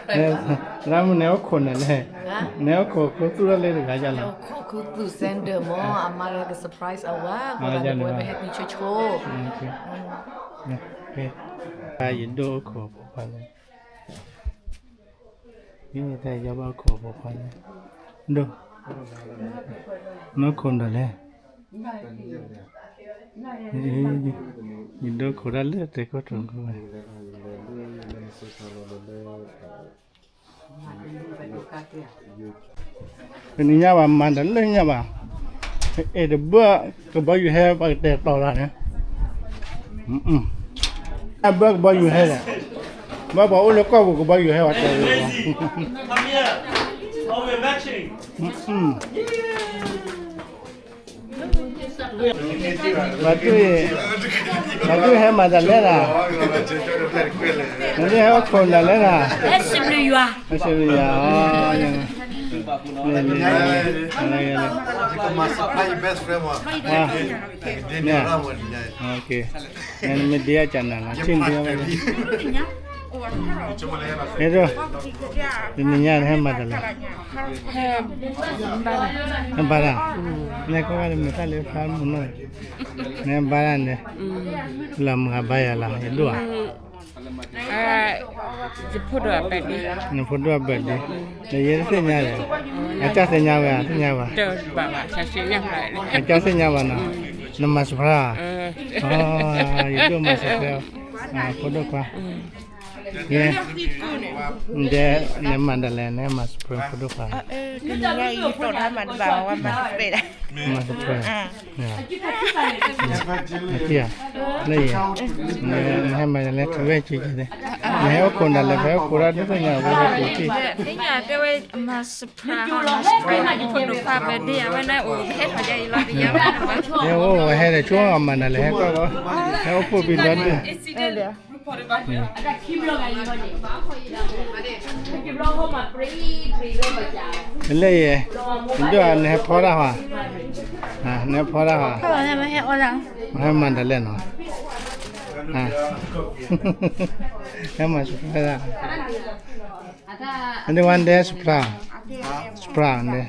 လၢမုၢ်န့ၣ်အိၣ်ခိးနၤလဲၣ်, န့ၣ်အိၣ်ခိးခိၣ်သူၣ်ထီၣ်လၢတဂၤယလီၤ, ခိၣ်သူၣ်စဲဒၢမၢ် အမါလၢက surprise အဝဲ အဝဲပဟဲကွံာ်ဆိဆိ, ယဒိၣ်အိၣ်ခိးဖိခွါလၢ တၢ်ယဘၣ်အိၣ်ခိးဖိခွါန့ၣ်, ဒိၣ်, နအိၣ်ခိးဒီးလဲၣ်, ယဒိၣ်ခိးတၢ်လၢတဲာ်ကီၢ်ထူးခိၣ်ဝဲ တနံၤညါဘၣ် မၤတၢ်လၢညါဘၣ်, အဲၣ်တဘၣ်ကဘီယူၤဟဲ ပှၤကတဲာ်တီၤလၢန့ၣ်, အဘၣ်ကဘီယူၤဟဲလဲၣ်, ဘၣ်ပှၤအိၣ်လၢကီၢ်ပူၤကဘီယူၤဟဲဝဲတဲာ်လီၤ, ဘၣ်တူၢ်, ဘၣ်တူၢ်ဟဲမၤတၢ်လဲၣ်နၤ, ဘၣ်တူၢ်ဟဲအိၣ်ခိးနၤလဲၣ်နၤ, ဟဲစံးဘျုးယွၤ, ဟဲစံးဘျုးယွၤ, နမ့ၢ်ဒ့အကနၤလီၤ ထံၣ်ဒ့ဝဲ, ဟဲဒိၣ်, တနံၤညါနဟဲမၤတၢ်လဲၣ်, နဘါတၢ်, နကီၢ်ဘၣ်တမုာ်တၢ်လၢဖျါမုာ်နီၢ်, နဘါတၢ်န့ၣ်, လၢမုၢ်ဂၤဘါယၤလီၤ ယဒိၣ်ဧါ, ယဖိဒိၣ်အ birthday, နဖိဒိၣ်အ birthday, ဒီးယဲတသ့ၣ်ညါလဲၣ်, အကၢ်သ့ၣ်ညါဝဲဧါ သ့ၣ်ညါဘၣ်, အကၢ်သ့ၣ်ညါဘၣ်နီၤ, နမၤ surprise, ယဒိၣ်မၤ surprise, ဖိဒိၣ်ခွါ, ယဲ, ဒဲ, နမၤဒ်လဲၣ် နမၤ surprise ဖိဒိၣ်ခွါ, မၤ surprise နထံၣ်ဧါ, လၢယဲ, နဟဲမၤဒ်လဲၣ် ထူဝဲက့ၤက့ၤ, နဟဲအိၣ်ခိးဒ်လဲၣ် ဖဲအိၣ်ခိးဒၣ်ဒ်သိးညါဝဲက့ၤ, သ့ၣ်ညါတဲဝဲ မၤ surprise, မၤ surprise နဖိဒိၣ်ခွါ birthday အဝဲန့ၣ်အိၣ် ပဟဲထီၣ်ယၤအံၤလီၤ ပယၤဝဲန့ၣ်, ဟဲအိၣ်ဝဲဟဲဒီးဆိအမၤဒ်လဲၣ် ဟဲကွၢ်ဝဲ, ဟဲအိၣ်ဖှိၣ်ပံၤဒီဒူၣ် လၢယဲ, ဒိၣ်ဧါ နဟဲဖီတၢ်ဟါ, နဟဲဖီတၢ်ဟါ, ဟဲမၤဒ်လဲၣ်နီၤ, ဟဲမၤ surprise တၢ်, နဒ့ဝဲဒဲ surprise, surprise ဒဲ,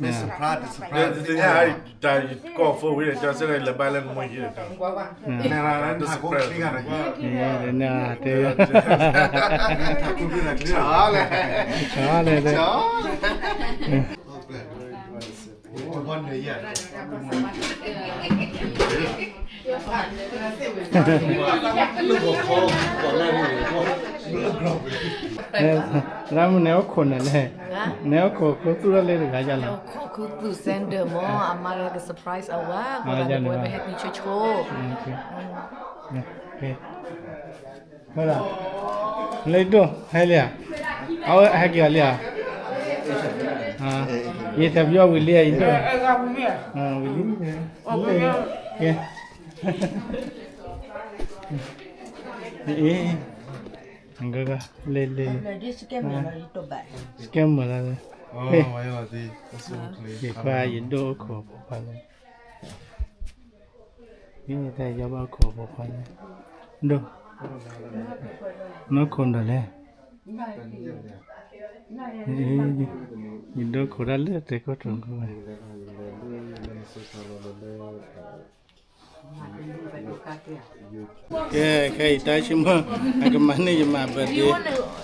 မ့ၢ် surprise တ surprise တသ့ၣ်ညါ, တၢ်ကီၢ်ဖိဝံၤဒီး ကၠီစ့ၢ်ကီးလၢဘၣ်လၢနမိၢ်ဟံၣ်ဒီး နဟးကိးချံဂၤန့ၣ်, နတဲ, ဆီလဲၣ်, ဆီလဲၣ်, လၢမုၢ်န့ၣ်အိၣ်ခိးနၤလဲၣ်, န့ၣ်အိၣ်ခိးခိၣ်သူၣ်ထီၣ်လၢတဂၤယလီၤ, ခိၣ်သူၣ်စဲဒၢမၢ် အမါလၢက surprise အဝဲ ပဝဲပဟဲကွံာ်ဆိဆိ, လၢဒိၣ်ဟဲလံဧါ, အဝဲဟဲက့ၤအီၤလံဧါ, ယတၢ်ပယီၤဝံၤလံဧါ ယဒိၣ်, ဝံၤလံ, အ့, လ့လ့, scammer လီၤ, ယခွါယဒိၣ်အိၣ်ခိးဖိခွါလၢ ယတၢ်ယဘၣ်အိၣ်ခိးဖိခွါန့ၣ်, ဒိၣ်, နအိၣ်ခိးဒီးလဲၣ်, ယဒိၣ်ခိးတၢ်လၢတဲာ်ကီၢ်ထူးခိၣ်ဝဲ ကဲ, ခဲအံၤတၢ်ဆိကမိၣ်, အကမၤန့ၢ်ယမၤ birthday,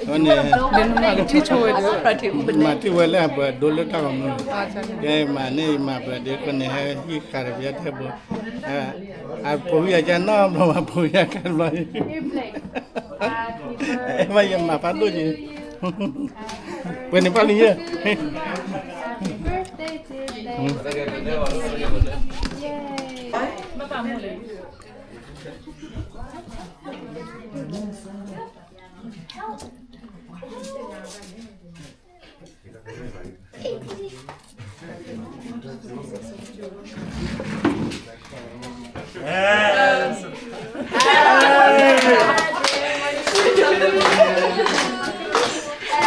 အဃိန့ၣ်, မၤထံၣ်ဝဲလၢအ birthday ဒိလၢတၢ်ဂီၤမူ, ကဲမၤန့ၢ်ယမၤ birthday အဃိန့ၣ် ဟဲဟံၣ်ဃာ်ဒီးပယီၤထဲဘိ, အဖိဝံၤအကါနီတဘျီဘၣ် ဖိဝံၤအကါတဘျီ, မ့ၢ်ယမၤဖးဒိၣ်က့ၤ, ပှဲၤန့ၣ်ပှၢ်လံယဲၢ်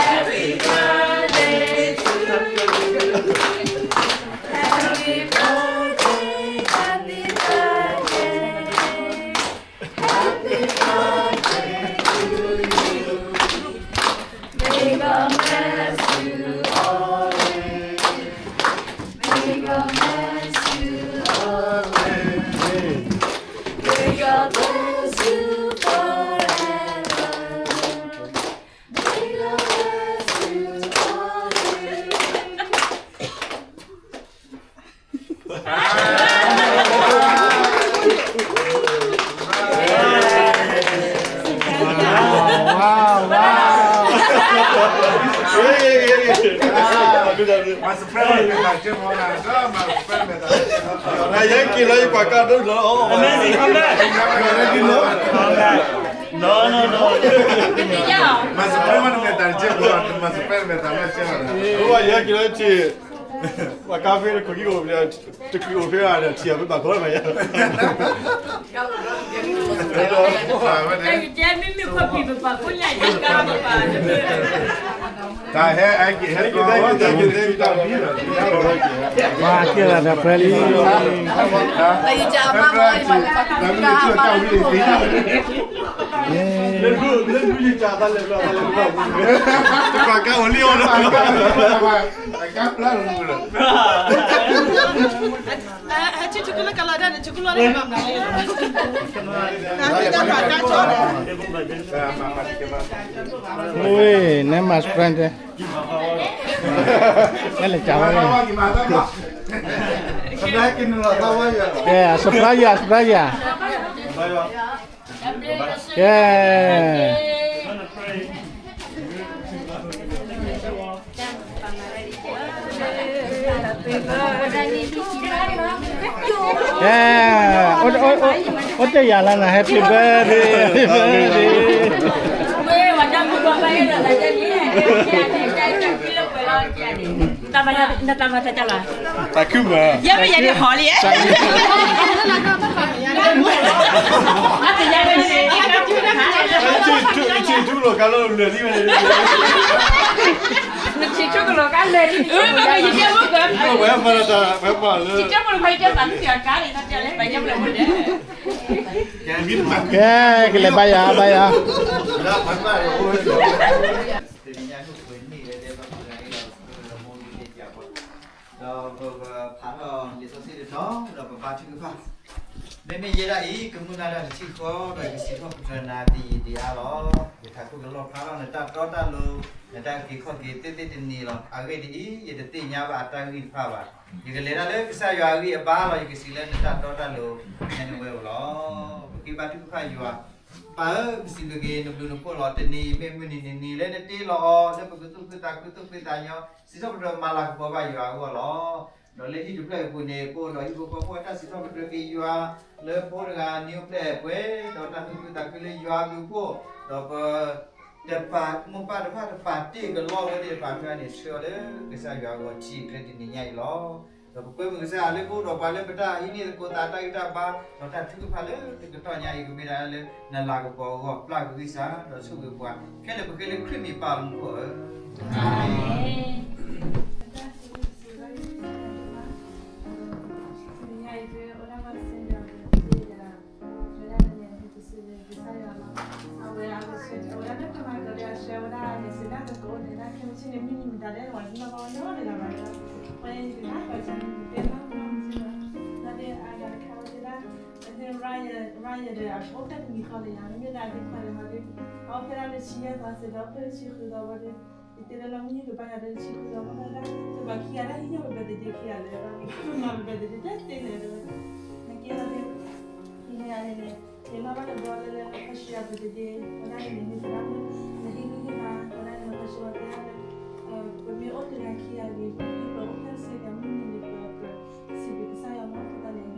Happy birthday, happy birthday to you. God bless you always. May God bless you always. May God bless you forever. May God bless you always. Wow, wow. Amazing comeback. Comeback. No, no, no. ပှၤယဲက့ၤလၢထံၣ် ပှၤကါဖဲတခိၣ်ကံၣ်အိၣ်ဖဲ တချုးအိၣ်ဖဲအံၤဒီး ထံၣ်အီၤဖဲဘၣ်ကီလၢမၤယါ တၢ်ဟဲအက့ၤဟဲက့ၤ ပှၤကဲလၢတၢ်ဖဲလံ လၢဒူလၢဒူယတၢ်သးလဲၤဘျီ သးလဲၤဘျီ ပှၤကါအိၣ်လံအိၣ်လီၤ အကါပျၢ်လီၤ ဟဲထံၣ်ထူကလၢကလီတၢ်န့ၣ် ထူကလီတၢ်န့ၣ် ဝ့ၢ် နဲမၤ surprise တဲ နဲလဲၤကးဝဲ ကဲ surprise ယၤ surprise ယၤ ကဲ ကဲ အိၣ်တ့ၢ်ယၤလၢနၤ happy birthday happy birthday တၢ်မၤတၢ်လီၤ တၢ်ခုမး ယဲမ့ၢ်ယဲဒ်ဟီလံ အတယဲမ့ၢ် ထံၣ်ထူကလီၤကါလၢလၢာ်လံဝဲ နထံၣ်ထူကလီၤကါလၢာ်လံ ဝဲပှၤလၢတၢ် ဝဲပှၤလၢ ထံၣ်ထူကလီၤကါလၢာ်လံ ကဲ ကလဲၤဘါယွၤ ဘါယွၤ တနံၤညါဟိၣ်ခိၣ်န့ၣ် ဒီးပကဖးထီၣ်လံာ်စီဆှံတတီၤ ဒီးပဘါထုကဖၣ် မ့မ့ၢ်ယဲဒၣ်အံၤ ကမုၢ်လၢ်တၢ်တထံၣ်ဃီ ဒီးယကစံးထီၣ်ပတြၢၤနၤတယံာ်တယံာ်အါလီၤ. ယထးခိၣ်ကလီၣ်ဖျါထီၣ်နတၢ်တီတၢ်လိၤ နတၢ်အုၣ်က့ၤခီၣ်က့ၤသ့သ့တနံၤလီၤ. အဂ့ၢ်ဒ်အံၤ, ယတသ့ၣ်ညါဘၣ်အတၢ်ဂံၢ်တဖၣ်ဘၣ်. ယကလဲၤတၢ်လၢကစၢ်ယွၤအဂံၢ်အဘါလီၤ. ယကစံးလၢနတၢ်တီတၢ်လိၤ ဟဲနုာ်ဝဲအိၣ်လီၤ. ပက့ၤဘါထုကဖၣ်ယွၤ ပၢ်ဧၢ, ပစံးဘျုးက့ၤနဘျုးနဖှိၣ်လီၤ. တနံၤအံၤမ့ၢ်မုၢ်နံၤတနံၤ လၢနတ့လီၤအီၤ လၢပကသူၣ်ဖှံသးခု သူၣ်ဖှံသးညီ စံးထီၣ်ပတြၢၤမၤလၤကပီၤဘၣ်ယွၤအဂီၢ်လီၤ. ဒီးလၢဟံၣ်တဖျၢၣ်အပူၤန့ၣ် ပအိၣ်ဒီးဟံၣ်ဖိဃီဖိအတၢ်စံးထီၣ်ပတြၢၤက့ၤယွၤ လၢဖိတဂၤနံၤအိၣ်ဖျဲၣ်ပှဲၤ ဒီးတၢ်သူၣ်ဖှံသးခုလၢယွၤအဘျုးအဖှိၣ် ဒီးပ တပာ် မိၢ်ပၢ်တဖၣ်တပာ်တ့ၢ်ကလီဝဲသ့ၣ်တဖၣ်မ့ၢ်န့ၣ် ဆှၢအီၤလၢကစၢ်ယွၤအဂီၢ်ထံၣ်အချၢတနံၤညါအံၤလီၤ. ဒီးပကွဲမုာ်ကစၢ်ယွၤလၢပအိၣ်ဒီးပှၤလၢပတၢ်ဟံးန့ၢ်သကိးသးတၢ်ဂံၢ်တၢ်ဘါ ဒီးတၢ်ထုကဖၣ်လၢတကတီၢ်ညါအံၤ ကမ့ၢ်ဒၣ်လၢနလၤကပီၤအဂီၢ် ပျၢ်ကဟုကယာ် ဒီးဆိၣ်ဂ့ၤပှၤ ခဲလၢာ်ပဃ့လၢခရံာ်မံၤပၢ်လၢမူခိၣ်ဧၢ, အၤမ့ၣ်. တနံၤညါအံၤ ပအိၣ်ဒၣ်ဘၣ်စၢၤယွၤ ပတသ့ၣ်ညါ ဝဲဒၣ်န့ၣ် ပစံးဘျုးကစၢ်ယွၤလီၤ. အဝဲ အဝဲ အဝဲဒၣ်လၢပမၤကဒီးအဆၢဝဲဒၣ်န့ၣ် စံးဒၣ်သကိးန့ၣ် ဒၣ်ခဲမုၢ်ဆ့ၣ်န့ၣ် မုၢ်နံၤမတၤဒဲး ပှၤတနီၤနီၤတဂၤဘၣ်ဒီး ဝဲယကနၣ်ပှၤစံးန့ၣ် တဲလီၤမုၢ်နံၤမတၤဒဲး လီၤဒ်အဂၤတခါဝဲတဲဒၣ် အဟဲ Ryan Ryan ဒီး အအိၣ်ဖျဲၣ်တနံၤဃီလၢယၤ မ့မ့ၢ်ဒၣ်ဒ်ခွါလၢဟီဒ် အအိၣ်ဖျဲၣ်ဒၣ်လၢဆံယဲၢ်သီစ့ၢ်ဒီး အိၣ်ဖျဲၣ်လၢဆံဃုသီဝဲဒီး ယတဲလၢလီၤမုၢ်နံၤကဘၣ်ယၤဒီးဆံဃုသီဝဲဒၣ် ပှၤခံဂၤဒၣ်ဟံးန့ၢ်ပ birthday ခံဂၤလၢ ပမၤပ birthday တသ့န့ၣ်ဒီး နကဲလီၤဒ် ဟံးန့ၢ်ယၤန့ၣ်န့ၣ် ယမၤဘၣ်တဘျီလၢလၢ ခီၣ်ဆူယၤ birthday ဝဲဒၣ်န့ၣ်န့ၣ် မ့ၢ်သရၣ်မုၣ် နဟ့ၣ်ဂံၢ်ဟ့ၣ်ဘါ ဝဲဒၣ်န့ၣ် ခီၣ်ဆူဝဲတဲဒၣ်လၢ ပမ့ၢ်အိၣ်တဂၤခံဂၤဂ့ၤ ပမ့ၢ်ပအိၣ်ဖျဲၣ်စ့ၢ်ကီးမုၢ်နံၤန့ၣ် ပစံးဘျုးကစၢ်ယွၤမး အဃိသတးန့ၣ် ယ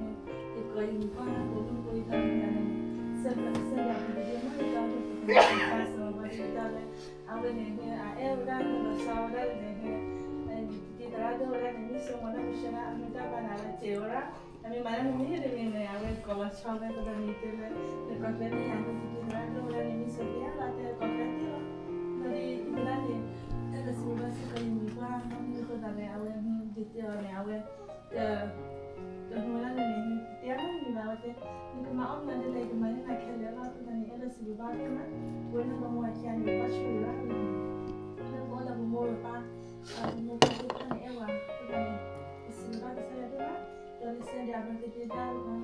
ကိးယမံၤပှၢ် ပမုၣ်ဖိယတၢ်မုၣ်တဂၤန့ၣ် ဆၢယၤ birthday မး ယတၢ်အိၣ်ဖျဲၣ် ပကဘၣ်စၢၤဝဲဒၣ် အဝဲန့ၣ် အအဲၣ်ဝဲဒၣ်လၢလီၤဆီဝဲဒၣ်န့ၣ် တသရၣ်ဒိၣ်ဝဲဒၣ်န့ၣ် မ့ၢ်ဆိကမိၣ်ဒၣ်ကဆှၢဒၣ်အမ့ၢ်တၢ်ဘၣ်နၤလၢစဲးဝဲဒၣ် အမ့ၢ်မၤဒၣ်နမ့ၢ်တမ့ၢ်န့ၣ် အဝဲကိးလီၤဆီဝဲ အဃိသတးန့ၣ် တဲလၢ နကိးကျဲန့ၢ်ယၤ တသရၣ်ဒိၣ်ဝဲဒၣ်န့ၣ် မ့ၢ်ဆိကမိၣ်ဒၣ်လၢတဲကိးကျဲသ့လီၤ လီၤဒ်အံၤဝဲဒၣ်န့ၣ် အဲၣ်ဒိးစံးဘျုးဘၣ်စ့ၢ်ကီးယမံၤပှၢ် မ့ၢ်အဃိသတးန့ၣ် အဝဲ ယတဲအီၤန့ၣ် အဝဲ တဟူဝဲဒၣ်န့ၣ် တဲအီၤလၢမံၤဘၣ်ဝဲတဲ နကမၤအီၣ်မနုၤဒ်လဲၣ် ယကမၤန့ၢ်နၤခဲလၢာ်လီၤ အဃိသတးန့ၣ် အဲၣ်ဒိးစံးဘျုးဘၣ်ဖဲမး ပဝဲဒၣ်ဒီမိၢ်ဝၤခံဂၤန့ၣ် ဘၣ်ဆိၣ်ဂ့ၤဘၣ် လၢပအိၣ် ပမိၢ်ပၢ်သ့ၣ်တဖၣ်န့ၣ်အဲၣ်ဝဲ, အဃိသတးန့ၣ် ပစံးဘျုးဘၣ်ကစၢ်ယွၤဒိၣ်မး, ဒီးလၢ Sandy အ birthday တၢ် တၢ်ထုက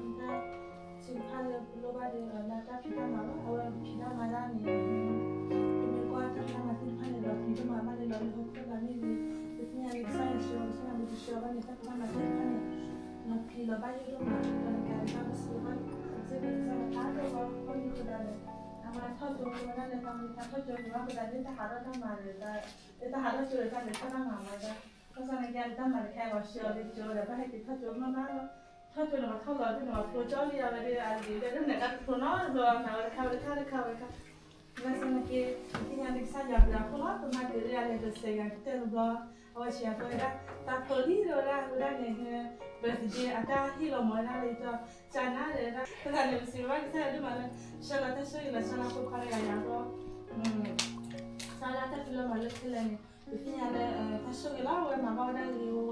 ဖၣ်လၢပလိၣ်ဘၣ်ဒီး လၢတၢ်ဖံးတၢ်မၤလီၤ. အဝဲဖံးတၢ်မၤတၢ်န့ၣ် ပမ့ၢ်ကွၢ်တၢ်ဖံးတၢ်မၤသ့ၣ်တဖၣ်န့ၣ်ဒီး ပှၤတမၤဘၣ်လၢလီၤလၢဟီၣ်ခိၣ်လၢမ့ၢ်ဂ့ၤ, ပသ့ၣ်ညါလၢကစၢ်ယွၤဆှၢ ကစၢ်ယွၤမ့ၢ်တဆှၢဘၣ်န့ၣ် တၢ်ဖံးတၢ်မၤသ့ၣ်တဖၣ်န့ၣ် နဖံးလီၤဘၣ်ယိၣ်ဒိၣ်မး, ဒီးနကဲဒၣ်ပစံးဘျုးဘၣ် စ့ၢ်ကီးကစၢ်ယွၤဖးဒိၣ်လီၤ. အဃိန့ၣ်အဃိသတးန့ၣ် အမၤထီၣ်ကၠိမ့ၢ်ဝဲဒၣ်လၢ တၢ်မၤထီၣ်ကၠိမ့ၢ်ဝဲသတးန့ၣ် တၢ်ဟးထီၣ်တၢ်မၤဒီး တၢ်ဟးထီၣ်ကၠိဒီးတၢ်လဲၤထီၣ်တၢ်မၤမၤဒီး ဘၣ်ဆၣ်သနာ်က့ တၢ်မၤတခါအံၤ ပှၤဆှၢအီၤလၢကၠိဒီး ဘၣ်ဟဲက့ၤထီၣ်ကၠိမးမးလီၤ. ထီၣ်ကၠိန့ၣ် ပှၤထီၣ်လီၤဒ်န့ၣ် ပှၤဖျိကၠီလံ အဝဲဒၣ်အလံၤလၢဒ်န့ၣ် တၢ်တဖျိနီတဘျီ မၤဝဲတခါဝဲတခါဝဲတခါဝဲတခါ ဘၣ်ဆၣ်သနာ်က့ ပသ့ၣ်ညါလၢကစၢ်ယွၤဘျုးအဃိလီၤ. ပမၤက့ၤလၢအလဲၤဒိးစဲးဂၤကတၢၢ်တဘျီ အဝဲဆံးအဖိဝဲဒၣ် တၢ်ဖျိလံဒီးဝဲဒၣ် ဝဲဒၣ်န့ၣ် birthday အတၢ်ဟ့ၣ်လီၤမၤဝဲဒၣ်လၢယတီၢ်ကၠါနါဒီးဝဲဒၣ် အဃိသတးန့ၣ် ပစံးဘျုးဘၣ်ကစၢ်ယွၤဒိၣ်မးလၢ ဆှၢလီၤတၢ်ဆိၣ်ဂ့ၤလီၤ ဆှၢလီၤဖိခွါတဂၤယၤဘျီ ဆှၢလီၤတၢ်ဖံးလီၤမၤလၢခဲလၢာ်န့ၣ် ပသ့ၣ်ညါလၢ တၢ်ဆိၣ်ဂ့ၤလီၤ အဝဲမၤဘၣ်ဝဲဒၣ်ဂ့ၤဂ့ၤဝါဝါ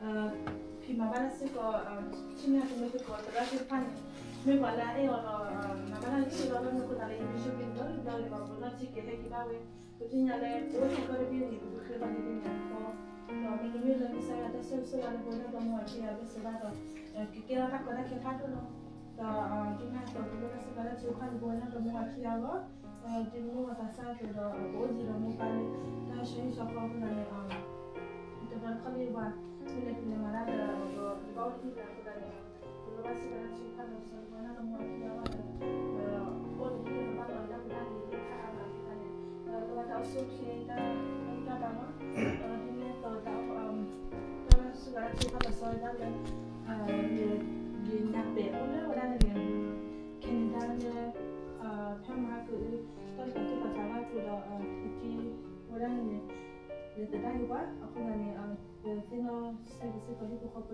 ဒီး ဖံးမၤဘၣ်တၢ်စ့ၢ်ကီး ဆ့ၣ်နီၤတမ့ၢ်သကိးသရၣ်သ့ၣ်တဖၣ်န့ၣ် မ့ၢ်ပှၤလၢအအဲၣ်အီၤဒီး မၤဘၣ်တၢ်ဂ့ၤဂ့ၤလီၤလၢမ့ၢ်အဃိသတးလၢ ယမ့ၢ်ဆိၣ်ဂ့ၤတဘျီတဘျီဒီး ပှၤဘိးနီၢ်ထံက့ၤဟဲက့ၤဘၣ်ဝဲ ပသ့ၣ်ညါလၢ ပအိၣ်သကိးတဘ့ၣ်န့ၣ် ပကဃ့ဘါလၢဒ်န့ၣ်အဃိ ဒီးမ့တမ့ၢ်လၢကစၢ်ယွၤတၢ်ဆိၣ်ဂ့ၤဆိၣ်ဝါလၢပဝဲဒၣ်ဒီမါဝၤခံဂၤဘၣ်စ့ၢ်ဘၣ်ဒီး ကကဲထီၣ်တၢ်ကီတၢ်ခဲဖးဒိၣ်လီၤ. ဒီးဒ်န့ၣ်အသိး ပလိၣ်ဘၣ်စ့ၢ်ကီးတၢ်ထုကဖၣ်လၢပဝဲဒၣ်ဒီမါဝၤခံဂၤလီၤ. ဒ်ပမိၢ်ပၢ်သးစၢ်အသိးဒီး ပအိၣ်ယံၤဒီးမိၢ်ပၢ်လၢ တၢ်ဆှၢဟံၣ်ဆှၢဃီအဃိသတးန့ၣ် တဘျီတခီၣ်လၢပှၤ မ့ၢ်လဲၤဖံးလဲၤမၤတၢ်ဒီး ပကဘၣ်အိၣ်တဟံၣ်လၢအဃိသတးန့ၣ် ပလိၣ်ဘၣ်စ့ၢ်ကီးတၢ်ထုကဖၣ်လၢပဝဲဒၣ်ဒီမါဝၤခံဂၤလီၤ. ဒီးအိၣ်တဟံၣ်လၢဘၣ်လီၤဒၣ်ပဒၣ်လံ လၢခါအါမးအဃိသတးန့ၣ် ဒီးလၢဘၣ်တၢ်အိၣ်ဆူၣ်ချ့တၢ် တၢ်ဘၣ်လီၤ ဒီးဒ်န့ၣ်အသိးတၢ် တၢ်စူၢ်ကါတၢ်ထုကဖၣ်လီၤဆီဝဲဒၣ်လၢ ယညါပဲာ်အိၣ်လၢဝဲဒၣ်န့ၣ် Canada လၢ ဖဲမဟါက တၢ်တပာ်သူၣ်ပာ်သးဘၣ်အပူၤဒီး သုးက့ဝဲဒၣ်န့ၣ် လဲၤသ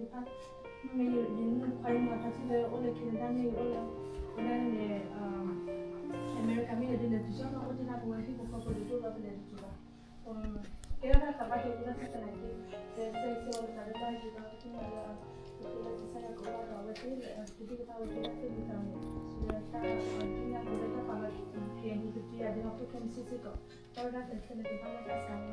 ဒၣ်က့ၤပှၤ အဃိသတးန့ၣ် ပသ့ၣ်နီၣ်စ့ၢ်ကီးစ့ၢ်ကီးဟံၣ်ဖိဃီဖိလၢအိၣ်လီၤတဲာ်သ့ၣ်တဖၣ် မ့ၢ်ယနုၢ်ခွါယနုၢ်ခွါထံၣ်လၢအိၣ်လၢ Canada မ့ၢ်ဂ့ၤ အိၣ်လၢ ဝဲဒၣ်န့ၣ် အမဲရကၤမ့ၢ်ဂ့ၤ ဒ်လဲၣ်ဒ်လဲၣ် ပယီၤမ့ၢ်အိၣ်တ့ၢ်တၢ်ပဝဲဟံၣ်ဖိဃီဖိဒ်ဒိၣ်လီၤ ပလဲၤတတုၤဘၣ် ကဲထီၣ်တၢ်သးဘၣ်ဒိလၢတၢ်သနာ်က့ ကဲစ့ၢ်ကီးလၢသးလၢဘၣ်ယိၣ်ဒီး ပသ့ၣ်ညါလၢ ပဃ့လၢကစၢ်ယွၤကိးဘၣ်ဒီး အဝဲသ့ၣ်လၢ ကဒုၣ်ကသၣ်ဝဲသ့ၣ်တၢ်သ့ၣ်မုၢ်သးမုာ် လၢတၢ်သ့ၣ်ညါပဝဲလၢတၢ်ပာ်လီၤက့ၤ ကဲမူကတံၢ်အဒ့မၤခိၣ်ခဲမုၢ်ဆ့ၣ်စ့ၢ်ကီး တၢ်ဝဲဒၣ်ဖဲခဲလၢာ်ကဘၣ်လၢတၢ်ဆါန့ၣ်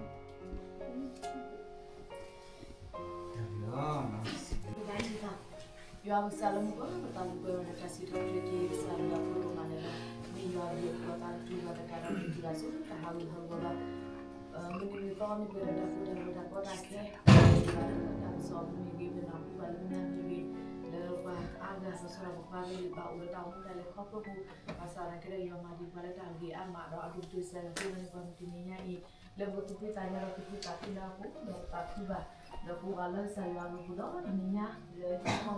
ယွၤကစၢ်လၢမူခိၣ် ပသးလၢပှဲၤဝဲဒၣ်တၢ်စံးထီၣ်ပတြၢၤက့ၤ ကစၢ်ယွၤဖိဒိၣ်မးန့ၣ်လီၤ. မ့ၢ်ယွၤအဘျုးအဖှိၣ်အသးကတုၤဘၣ်တကးဒီး ပတုၤဘၣ်ဆိတၢ်ဟးဂူာ်ဟးဂီၤဘၣ် မုၢ်နံၤမုၢ်သီမ့ၢ်ပှဲၤဒီးတၢ်ဃူတၢ်ဖိးတၢ်ကီတၢ်ခဲ တၢ်ကစီၣ်မ့ၢ်ဂ့ၤ ပနၢ်ဟူဘၣ်လၢမုၢ်နၤမ့ၢ်ဂ့ၤ လၢပှၤအါဂၤ ပဆီၣ်လီၤပှၤဂ့ၤ ဘၣ်အိၣ်လၢတၢ်အိၣ်မူတၢ်လဲၤခီဖျိပူၤ ဘၣ်ဆၣ်သနာ်က့ဒီး ယွၤမၤဒံးပှၤလၢတၢ်ဂ့ၤအါမးဒီး အဒိၣ်ကတၢၢ်စၢ်ယွၤကအိၣ်လၢန့ၣ် ပှၤမုၢ်တနံၤညါအံၤ လၢပကသူၣ်ဖှံသးညီဒီးကသူၣ်ဖှံသးညီလၢပပူၤဘၣ် ဒီးပအိၣ်ဘၣ်လၢကစၢ်ယွၤအပူၤဒီး တနံၤညါ လၢဟံၣ်ဖိဃီဖိ အ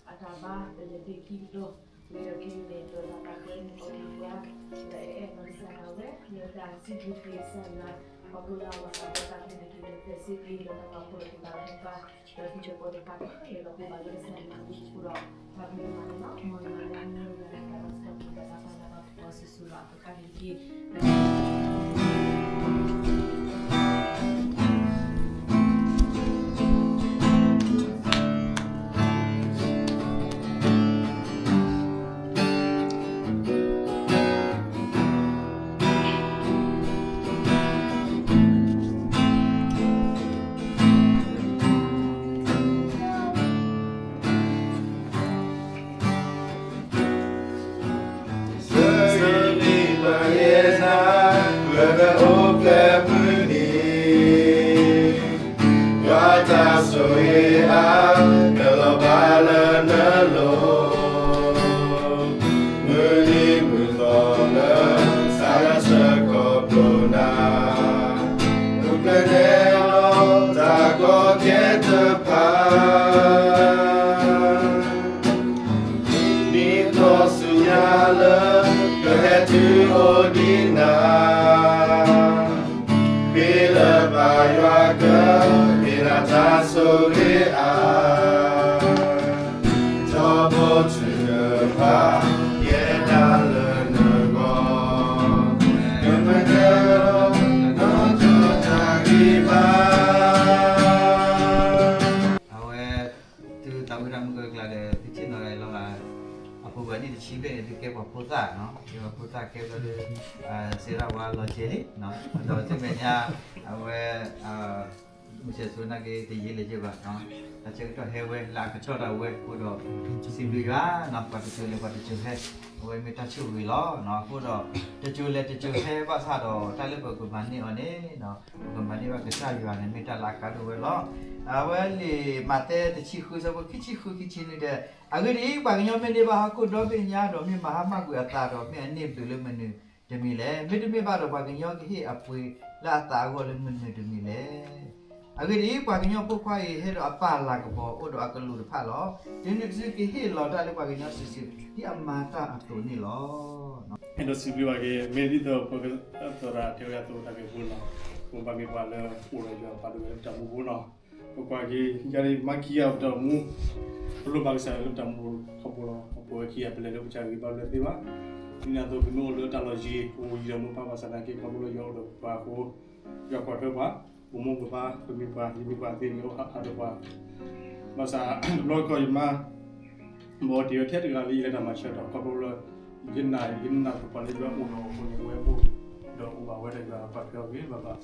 တၢ်ဘါ ပလဲၤဒ့ခံကဒီး ဝံၤဒီးခဲအံၤန့ၣ် ဒီးတၢ်ပှဲၤန့ၣ်အိၣ်က့ၤပှၤ ဒီးအဲၣ်အဲၣ်ဒီးကစၢ်ယွၤဝဲ လၢတၢ်စံးဘျုးက့ၤကစၢ်ယွၤ ခီဖျိလၢအဝဲသးဒီးတၢ်ဖဲန့ၣ်က့ၤလၢဖဲစ့ၢ်ကီး လၢတၢ်ပာ်ဖှိၣ်ဒီးက့ၤဘၣ်လၢမူဘၣ် ဒီးဟံၣ်ဖိဃီဖိတဖၣ်န့ၣ် လဲၤဒီးပအိၣ်ဘၣ်လၢကစၢ်ယွၤအပူၤဒီး တၢ်ဘျုးဒိၣ်မးန့ၣ်လီၤ မ်ယွၤလၢအမ့ၢ်ဝဲဒၣ်တၢ်လီၤဆီ ပတၢ်သးပှၢ်လၢဘၣ်ပှၤစုာ်စုာ်လီၤ အကခါန့ၣ်တက့ၢ် စၢလံပှၤယဲၢ်နၤ ယဖိသၣ်ကဲဘျီဒီး စံးဒၣ်ဝဲလီၤကဲလံ, ဒီးတမဲာ်ညါ အဝဲ မုၢ်ဆဲးစိနာ်က့ တယံာ်လၢၤဘၣ်, တၢ်ဆၢကတီၢ်ဟဲဝဲလၢအကတီၢ်ဒၣ်ဝဲအဃိဒီး စံးဘျုးယွၤ, ပှၤတစိၤလဲၤပှၤတစိၤဟဲ, အဝဲမ့ၢ်တၢ်ဆိၣ်ဂ့ၤလီၤ. အဃိဒီး တစိၤလဲၤတစိၤဟဲဘၣ်ဆၣ်ဒီး တၢ်လၢပကမၤန့ၢ်အီၤန့ၣ် ပကမၤန့ၢ်ဘၣ်ကစၢ်ယွၤန့ၣ် မ့ၢ်တၢ်လၢအကါဒိၣ်ဝဲလီၤ. အဝဲလံာ်မးသဲတဆံဃု ဆၢဖိခံဆံဃု ခံဆံနွံဒီး အဂ့ၢ်ဒ်အံၤ, ပှၤကညီမ့ၢ်န့ၢ်ဘၣ်ဟီၣ်ခိၣ်ဒီဘ့ၣ်ညါ ဒီးမ့ၢ်မၤဟါမၢ်ကွံာ်အသးဒီး မ့ၢ်အန့ၢ်ဘျုးလၢမနုၤတမံၤလဲၣ်. မ့တမ့ၢ်ဘၣ်ဒီး ပှၤကညီကဟ့ၣ်အပှ့ၤလၢအသးအဂီၢ်လၢမနုၤတမံၤလဲၣ်. အဂ့ၢ်ဒ်အံၤ, ပှၤကညီဖိခွါအံၤ ဟဲဒီးအပၢ်လၤကပီၤ အိၣ်ဒီးအကလူးတဖၣ်လီၤ. တုၤနုၤတစုကဟ့ၣ်လီၤတၢ်လၢပှၤကညီစုာ်စုာ် ဒ်အမၤတၢ်အသိးန့ၣ်လီၤ. အဲၣ်ဒိးစံးဘျုးဘၣ်က့ၤ မ့ၢ်ဒ်သိးပကသရၣ်တဲဝဲအသိးတၢ်ဂ့ၢ်ဖိလီၤ. ပဘၣ်မ့ၢ်ပှၤလၢအိၣ်ဒီးယွၤပာ်ဒိၣ်ဝဲလၢပတၢ်မူပူၤလီၤ. ပကွၢ်က့ၤ ယၤဒ်မၤခံဂၤပတၢ်မူ, ပလိၣ်ဘၣ်ကစၢ်ယွၤလၢပတၢ်မူထီဘိလီၤ. ပဝဲခံဂၤပလဲၤလၢပတၢ်ဂ့ၢ်ဘၣ်ဘျဲၣ်သ့ဘၣ်. ဒ်န့ၣ်အသိး ပမ့ၢ်အိၣ်လၢတၢ်လီၢ်ယံၤ ပအိၣ်ယံၤဒီးမိၢ်ပၢ်ဘၣ်ဆၣ်သနာ်က့ ခီဖျိလၢယွၤအိၣ်ဒီးပှၤအဃိ ယွၤကွၢ်ထွဲပှၤ, ပမိၢ်ပပၢ် ပမံၤပှၤ ယမံၤပှၤသ့ၣ်န့ၣ် အိၣ်ဟးဒီးပှၤ, ဘၣ်ဆၣ်တဘျီတခီၣ်ယမါ ဘၣ်တ့ၢ်ဝဲထဲတဂၤလၢယလဲၤတၢ်မၤဆၢဒီး ခီဖျိလၢ ယနာ် ယနာ်သပှၢ်လၢယွၤအိၣ်ဒီးအဃိန့ၣ် အဝဲအိၣ်ဒီးအိၣ်ဘၣ်ဝဲဒီးယွၤကွၢ်ထွဲအီၤဂ့ၤဘၣ်ဘၣ်,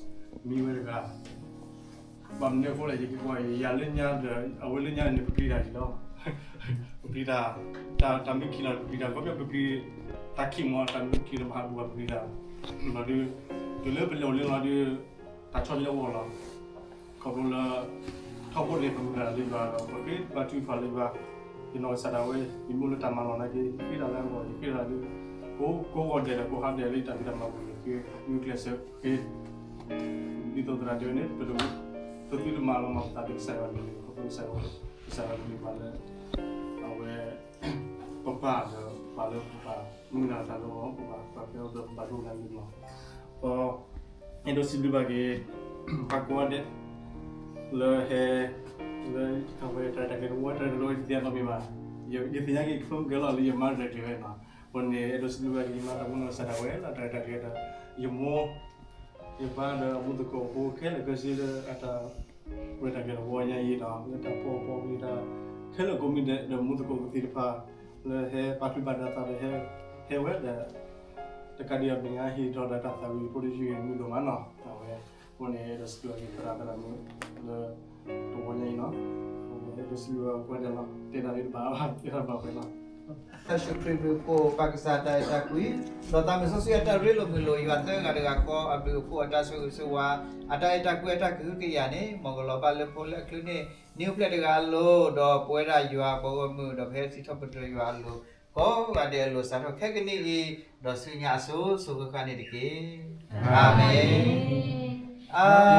မံဝဲတဂၤ ဘၣ်မနုၤအဃိလဲၣ် ယကကွၢ်အံၤ ယၤလၢညါဒီး အဝဲလၢညါန့ၣ် ပပျံၤတၢ်ဒ်လီၤ. ပပျံၤတၢ် တၢ်မ့ၢ်ခံလီၤ ပပျံၤတၢ် ခီဖျိပပျံၤ တၢ်ခံမီၤ တၢ်မ့ၢ်ခံလီၤ ပဟးဘူးဘၣ်ပပျံၤတၢ် လီၤဒုး တုၤလၢပလဲၤအိၣ်လၢလီၤဒုး တၢ်ဆီတလဲအိၣ်လီၤ. ခီဖျိလၢ ထီဘိန့ၣ် ပမုၢ်လၢ်လၢယွၤဒီး ပဃ့ဘါထုကဖၣ်လၢယွၤ, ယနီၢ်ကစၢ်ဒၣ်ဝဲ ယမ့ၢ်အိၣ်လၢတၢ်မၤလီၢ်နာ်က့ ယဃ့တၢ်လၢအဂီၢ် ယဃ့တၢ်လၢ ကိးဂီၤဒဲးဒီးကိးဟါဒဲးလၢယတၢ်ဖံးတၢ်မၤပူၤန့ၣ် ယဂုာ်ကျဲးစၢးဃ့ ဒ်သိးသရၣ်တဲဝဲန့ၣ် ပတ ပသုတမၤလီၤမၢ်ပသးဒီးကစၢ်ယွၤန့ၣ် ခီဖျိကစၢ်ယွၤ ကစၢ်ယွၤတမ့ၢ်ပှၤလၢ အဝဲ ပပၢ်ဒီးပှၤလၢပပာ် မုၢ်နၤတၢ်လၢအီၤ ပပာ်ပှၤဖဲအီၤဒီးပဘၣ်ဒိကနၣ်လၢမၢ် ပ အဲၣ်ဒိးစံးဘျုးဘၣ်က့ၤ ပှၤကိးဂၤဒဲး လၢဟဲ လၢအဝဲတၢ်ရဲၣ်တၢ်ကျဲၤတဝီတၢ်ရဲၣ်တၢ်ကျဲၤတသ့အနီတမံၤဘၣ်. ယသ့ၣ်ညါက့ၤ ကဖၢမုၢ်ကဲလီၤလၢယမါတၢ်ကျဲၤဝဲနီၤ. အဃိန့ၣ် အဲၣ်ဒိးစံးဘျုးဘၣ်က့ၤ ယမါတၢ်မူနီၢ်ကစၢ်ဒၣ်ဝဲလၢတၢ်ရဲၣ်တၢ်ကျဲၤဒီး ယမိၢ် ယပၢ်ဒီးအမူသကိးဖိခဲလၢာ်ခဲဆ့လၢအတၢ် ရဲၣ်တၢ်ကျဲၤတဝီညါအံၤဒီး လၢတၢ်ဖီအီၣ်ဖီအီၣ်ဝံၤတၢ် ခဲလၢာ်ကိးမံၤဒဲးဒီးမူသကိးကသ့ၣ်တဖၣ် လၢဟဲပာ်ချံပာ်ဒၣ်သးဒီး ဟဲဝဲဒီး တကးဒံးအမဲာ်ညါဟ့ၣ်ထီၣ်ဒီးတၢ်သးဝံၣ်ဖိတယုၢ်ဂ့ၤမုာ်ဒိၣ်မးနီၤ. အဝဲ အဃိန့ၣ် အဲၣ်ဒိးစံးဘျုးက့ၤသရၣ်သရၣ်မုၣ်လၢ တဝီညါအံၤနီၤ. အဝဲအဲၣ်ဒိးစံးဘျုးဘၣ်ပှၤဒဲးလီၤ. တဲဒၣ်လၢတဘၣ်ဘၣ် တဲဒၣ်ဘၣ်ဝဲလီၤ. တၢ်စူၣ်ခရံာ်ဘျုးဖှိၣ် ပၢ်ကစၢ်တၢ်အဲၣ်တၢ်ကွံ ဒီးသးမုၢ်စီဆှံအတၢ်ရ့လိာ်မုာ်လိာ် ယွၤသၢဂၤတဂၤဃီ အဘျုးအဖှိၣ်အတၢ်ဆိၣ်ဂ့ၤဆိၣ်ဝါ အတၢ်အဲၣ်တၢ်ကွံအတၢ်ကဟုကယာ်န့ၣ် မ်ကလီၤဘၣ်လၢဖိလၢအချုးန့ၣ် နံၤအိၣ်ဖျဲၣ်တဂၤအလိၤ ဒီးပဝဲဒၣ်ယွၤအပှၤဂီၢ်မုၢ် ဒီးပဟဲစံးထီၣ်ပတြၢၤယွၤအလိၤ ကိးဂၤဒဲးအလိၤစးထီၣ်ခဲကနံၣ်အံၤ ဒီးဆူညါအစိၤစိၤဃၣ်ဃၣ်န့ၣ်တက့ၢ်. အၤမ့ၣ်. အၤ